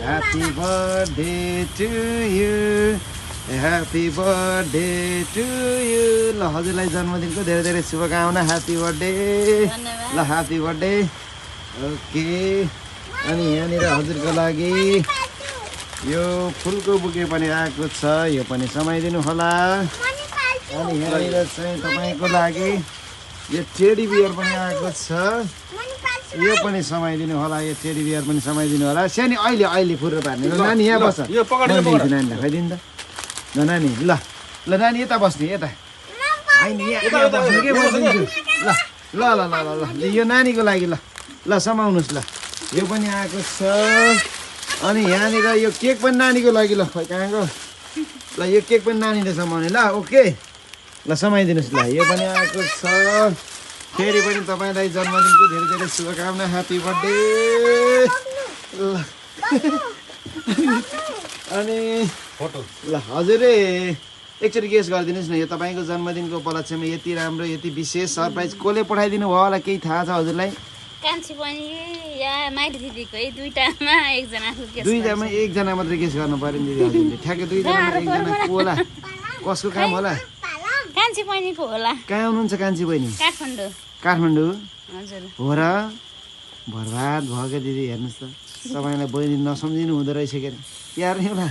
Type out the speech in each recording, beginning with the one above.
Happy birthday to you. Happy birthday to you. ल हजुरलाई जन्मदिनको धेरै धेरै शुभकामना. Happy birthday. ल ह्यापी बर्थडे. ओके. अनि यहाँनिर हजुरको लागि यो फुलको बुके पनि आएको छ. यो पनि समाइदिनु होला. अनि यहाँनिर चाहिँ तपाईको लागि यो टेडी बियर पनि आएको छ. यो पनि समाइदिनु होला. यो टेडी बियर पनि समाइदिनु होला. सानी अहिले फुर्र पार्ने. ल नानी यहाँ बस. यो पकड्नु नानीलाई खाइदिनु त. ल नानी ल नानी यता बस्ने यता. हैन यहाँ बस्नु के बस्दिन्छु. ल ल ल ल ल यो नानीको लागि ल ल समाउनुस् ल. यो पनि आएको छ. अनि यहाँनिर यो केक पनि नानीको लागि ल. खै कहाँ गयो. ल यो केक पनि नानीले समाउने. ल ओके. ल समाइदिनुहोस् ल. यो पनि आएको छ. फेरि पनि तपाईँलाई जन्मदिनको धेरै धेरै शुभकामना. Happy birthday. ल अनि फोटो ल हजुरले एकचोटि गेस गरिदिनुहोस् न. यो तपाईँको जन्मदिनको उपलक्ष्यमा यति राम्रो यति विशेष सरप्राइज कसले पठाइदिनु भयो होला केही थाहा छ हजुरलाई? कान्छी बहिनी या माइली दिदीको दुईटामा एकजना मात्रै गेस गर्नु पर्यो नि दिदी हजुरले. ठ्याक्कै दुईजना एकजना को होला? कसको काम होला? कान्छी बहिनीको होला. कहाँ हुनुहुन्छ कान्छी बहिनी? काठमाडौँ. काठमाडौँ हजुर हो र. बर्बाद भयो क्या दिदी. हेर्नुहोस् त तपाईँलाई बहिनी नसम्झिनु हुँदो रहेछ के अरे. यार नि होला.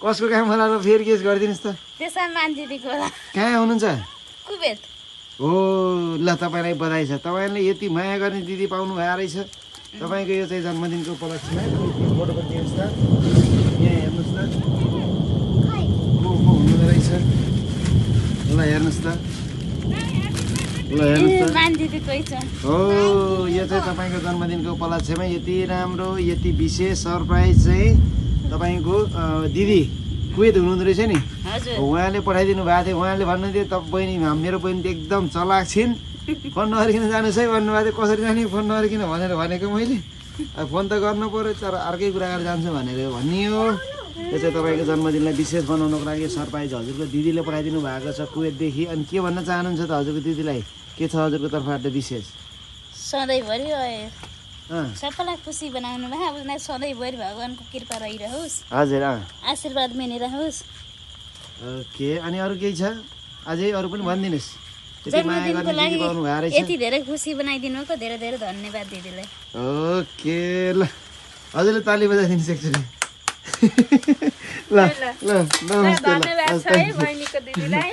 कसको काम होला र फेरि गेस गरिदिनुहोस् त. त्यसमा मान्छेको होला. कहाँ हुनुहुन्छ? कुबेत. हो ल तपाईँलाई बधाई छ. तपाईँले यति माया गर्ने दिदी पाउनु भएको रहेछ. तपाईँको यो चाहिँ जन्मदिनको उपलक्ष्यमा फोटो पनि दिनुहोस् त. यहाँ हेर्नुहोस् त को हुनुहुँदो रहेछ. ल हेर्नुहोस् त. ल हेर्नुहोस् त. हो यो चाहिँ तपाईँको जन्मदिनको उपलक्ष्यमा यति राम्रो यति विशेष सरप्राइज चाहिँ तपाईँको दिदी कुवेत हुनुहुँदो रहेछ नि. उहाँले पठाइदिनु भएको थियो. उहाँले भन्नुहुन्थ्यो त बहिनी मेरो बहिनी त एकदम चलाक छिन्. फोन नगरिकन जानुहोस् है भन्नुभएको थियो. कसरी जाने फोन नगरिकन भनेर भनेको मैले. फोन त गर्नु पऱ्यो तर अर्कै कुरा गरेर जान्छु भनेर भनियो. त्यो चाहिँ तपाईँको जन्मदिनलाई विशेष बनाउनको लागि सरप्राइज हजुरको दिदीले पठाइदिनु भएको छ कुवेतदेखि. अनि के भन्न चाहनुहुन्छ त हजुरको दिदीलाई? के छ हजुरको तर्फबाट विशेष? सधैँभरि सबैलाई खुसी बनाउनु भयो. अब सधैँभरि भगवानको कृपा रहिरहोस्. हजुर आशीर्वाद मिलिरहोस्. ओके. अनि अरू केही छ अझै? अरू पनि भनिदिनुहोस्. जन्मदिनको लागि यति धेरै खुसी बनाइदिनुको धेरै धेरै धन्यवाद दिदीलाई. ओके ल हजुरले ताली बजाइदिनुहोस् एकचोटि. ल ल नमस्ते. धन्यवाद छ है बहिनीको दिदीलाई.